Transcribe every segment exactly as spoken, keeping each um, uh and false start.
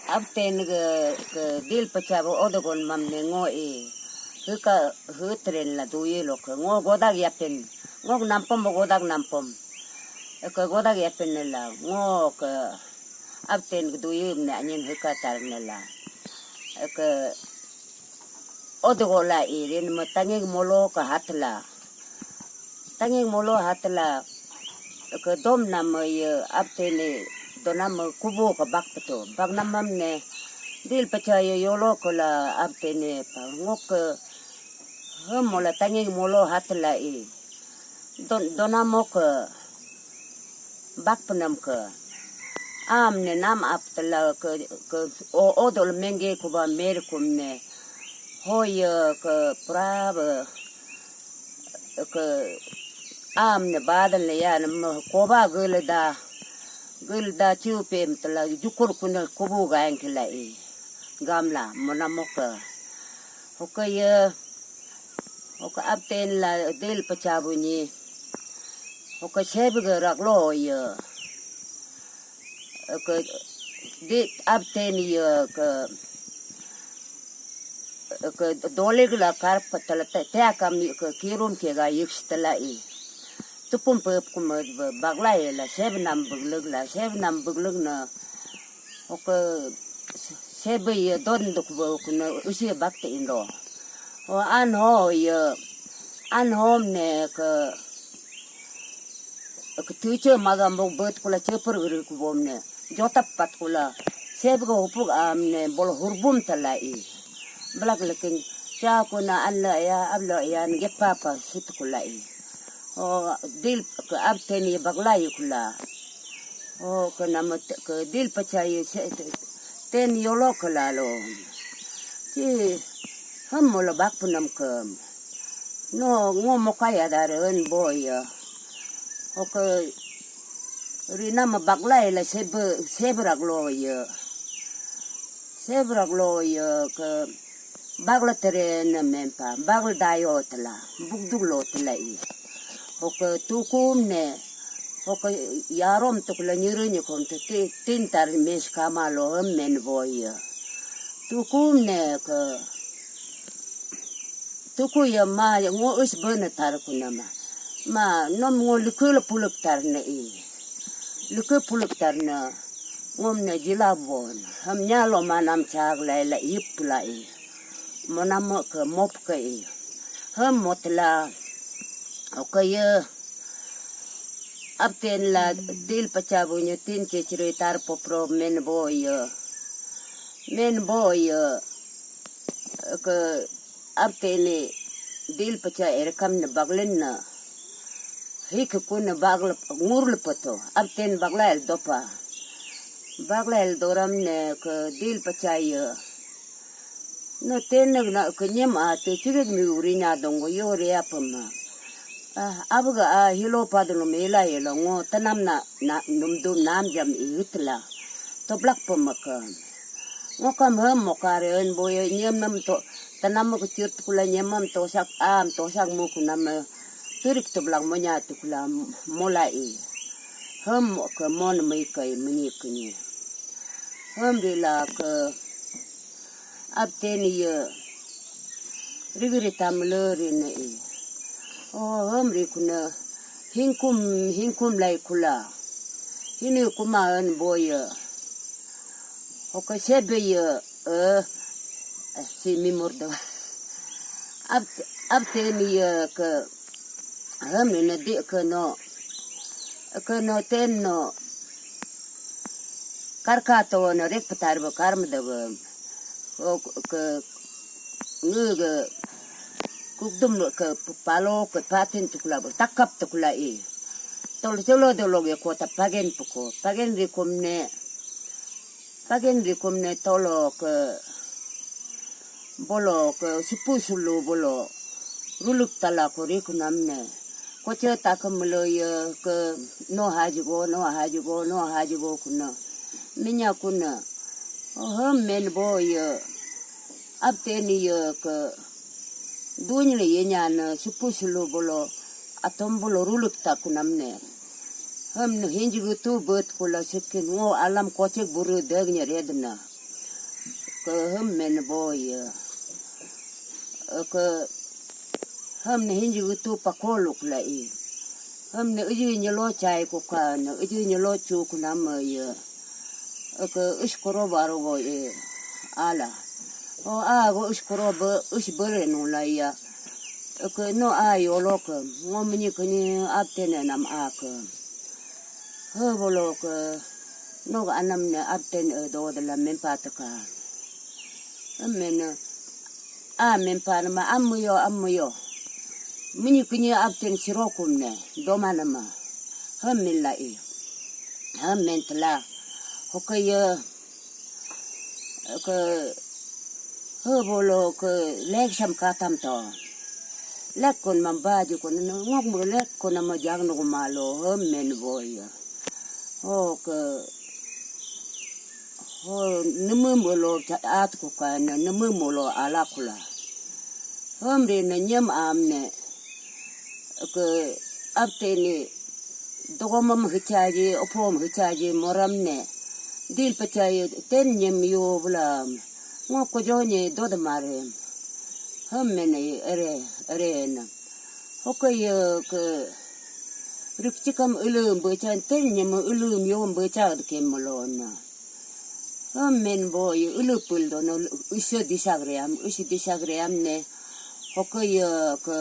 Abten ge, ke dil pecha bo odogon mam ne ngo e. Heka, he tren la duye lo ke ngo godak yapen. Ngok nampom bo godak nampom. Ke godak yapen ne la ngo ke abten ge duye ne anyen heka tar ne la. Ke odogo la e ren me tanging molo ke hatla. Tanging molo hatla ke dom nama ye abtene donama kubu ke bak peto. Bak namam ne dil pecha ye yolo kola abtene pa ngok ke hem mola tanging molo hatla e. Don, donamo ke bak penam ke. Am ne nam ap tela ke, ke o, odol menge kuba mer kum ne. Hoye ke prab ke am ne badan le ya ne me koba gelda. Gelda chiu pem tela jukur kuna kubu gaeng kila e. Gamla monamo ke. Hoke ye, hoke abten la dil pecha bunyi. Hoke sebe ge raklo ye. Ke di abten ye ke, ke dolig la kar patala te, te akam ke kirum ke ga yik stela i. Tupum pep kum bagla ye la sebe nam begleg la, sebe nam begleg na. Hoke sebe ye don duk bo kuna usi bak te indo. O an ho ye, an hom ne ke, ke tuche magam bok bet kula cheper geri ku bom ne. Jotap pat kula. Sebe ke hupuk am ne bol hurbum tala i. Belak lekin cha kuna an la ya, ab la ya, nge papa sit kula i. O dil ke abten ye bagla ye kula. O ke nama ke dil pecha ye se ten yolo kula lo. Chi hem molo bak punam ke. No ngo moka ya dare en boy ya. Oke rina ma bagla ye la sebe, sebe raklo ye. Sebe raklo ye ke bagla tere na mempa, bagla dayo tela, bukduk lo tela i. Oke tukum ne, oke yarom tukla nyiru nyikom te ti, tin tar mes kama lo hem men boy ye. Tukum ne ke, tuku ye ma ye ngo us bene tar kunama. Ma nom ngo likul puluk tar ne i. Likul puluk tar ne ngom ne jila bon. Ham nyalo manam chag lai la ip la i. Monam ke mop ke i. Ham motla. Oke ye. Abten la dil pecha bunyi tin chechre tar popro men bo ye. Men bo ye. Ke abtene dil pecha erekam ne baglen na. Hik kun ne bagl ngur le peto. Abten bagla el dopa. Bagla el doram ne ke dil pecha ye. No ten na ke nyem a te chigik mi uri nya dongo yo re apama. Ah, abga a hilo padlo mela yelo ngo tanam na, na numdum nam jam i itla. Toblak pama ke. Ngo kam hem mokare en boye nyem nam to tanam ke chirt kula nyem am tosak am tosak mo kunam turik toblak monya tukula mola i. Hem ke mon mai kai mani kini. Hem rila ke abten ye rigri tam le ri ne i. O hem ri kuna hingkum, hingkum lai kula. Hini kuma en boye. Oke sebe ye, eh, eh, si mi murdo. Ab, abten ye ke, hem ne di ke no. Ke no ten no. Karka to no rek petar bo karm de bo. O ke nge ge kukdum ke palo ke patin tukula bo takap tukula i. Tol solo dolo ge kota pagen puko. Pagen rikum ne. Pagen rikum ne tolo ke bolo ke supu sulu bolo ruluk tala ko rikunam ne. Koche takam melo ye ke no hajigo, no hajigo, no hajigo kuna. Minya kuna. O hem men bo ye abteni ye ke dunyli ye nyana supu sulu bolo atom bolo ruluk takunam ne. Hem no hinjigu tu bet kula sikin ngo alam kochek buru deg nye redna. Ke hem men boy. Ke hem ne hinji tu pakoluk la i. Hem ne uji nyelo chai kukan, uji nyelo chu kunam ye. Ke uskoro baro go e ala. O a go uskoro be us bere nu la ya. Ke no a yolo ke ngom ni kini aptene nam a ke. He bolo ke nog anam ne apten e do de la men pa teka. Amen. A men pa nama amuyo amuyo. Mini kini apten sirokum ne doma nama. Hem min la i. Hem men tela. Hoke ye ke he bolo ke lek sam katam to. Lek kon mamba ji kon ngok mo lek kon nama jang no malo hem men boy. Ho ke ho nemu molo at ko ka na nemu molo ala kula. Hem re na nyem am ne ke apte ni dogomam hichaji, opom hichaji, moram ne. Dil pachaji, ten nyem yo bulam. Ngo kojo nye dod marem. Hem men ere, ere na. Hoke ye ke rikchikam ulum bechan, ten nyem ulum yom becha kem molona. Hem men bo ye ulu pul dono, usu disagream, usu disagream ne. Hoke ye ke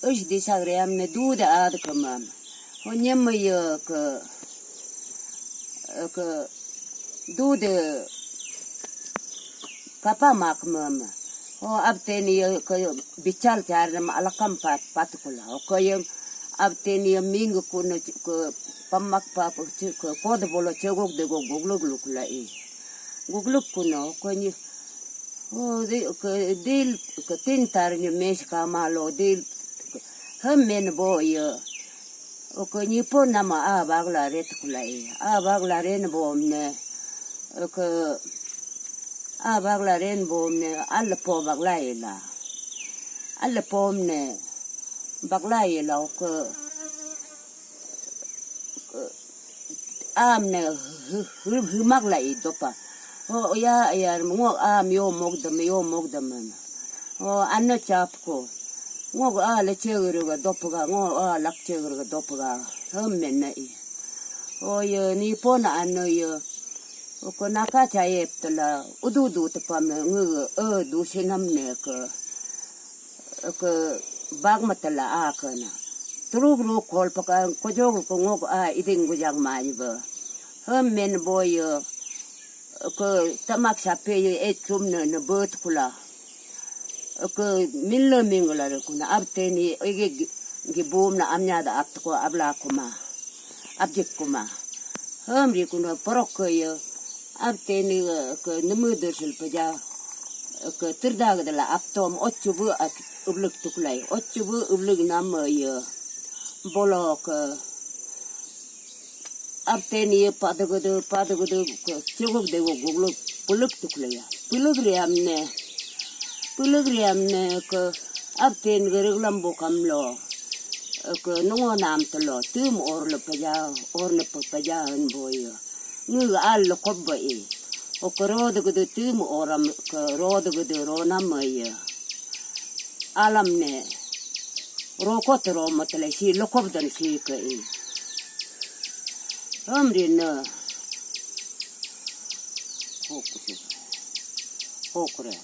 Ush di sagre amne dude ad kemam. Ho nyem ye ke, ke dude kapa mak mem. Ho abteni ye ke bichal char nam alakam pat, patukula. Ho ke ye abteni ye ming kun ke pamak pa ke kod bolo chegok dego gugluk lukula i. Gugluk kuno ho ke nyi Oh, di, ke, dil, ke tintar nyi mes kama lo, dil, hem men bo ye. O ke nyi po nama a bagla ret kulai. A bagla ren bom ne. O ke, a bagla ren bom ne, al po bagla ila. Al pom ne, bagla ila o ke, am ne hu-, hu-, humak la i dopa. Ho ya ya ngo am yo mok dem yo mok dem. Ho anna chap ko. Ngo a le chegre ga dopa ga ngo a lak chegre ga dopa ga. Hem men na i. Ho ye ni pon anna ye. Ko naka chayep tala udu du tapa me ngu e du sinam ne ke. Ke bak matala a ke na. Truk ruk kol paka kojok ko ngok a iding gujang mani ba. Hem men boy ke tamak sape ye e chum ne ne bet kula. Ke minle mingla re kuna abteni ege gi bum na amnya da abt ko abla kuma. Abjik kuma. Hem ri kuna porok ke ye. Abteni ke nemu dersil peja. Ke terdag dala aptom ochubu ak ublek tuklai. Ochubu ublek nama ye. Bolo ke abteni ye padagade, padagade ke chegok dego guglek pulek tuklai ya. Pulek riam ne. Pulek riam ne ke abten gerek lambo kamlo. Ke nungo nam telo. Tum orle peja, orne pe peja en boye. Ngi al lokop ba e. O ke rode gede tim oram ke rode gede ronam ya. Alam ne rokot ro matale si lokop dan si ke e. Amri na hokus hokre.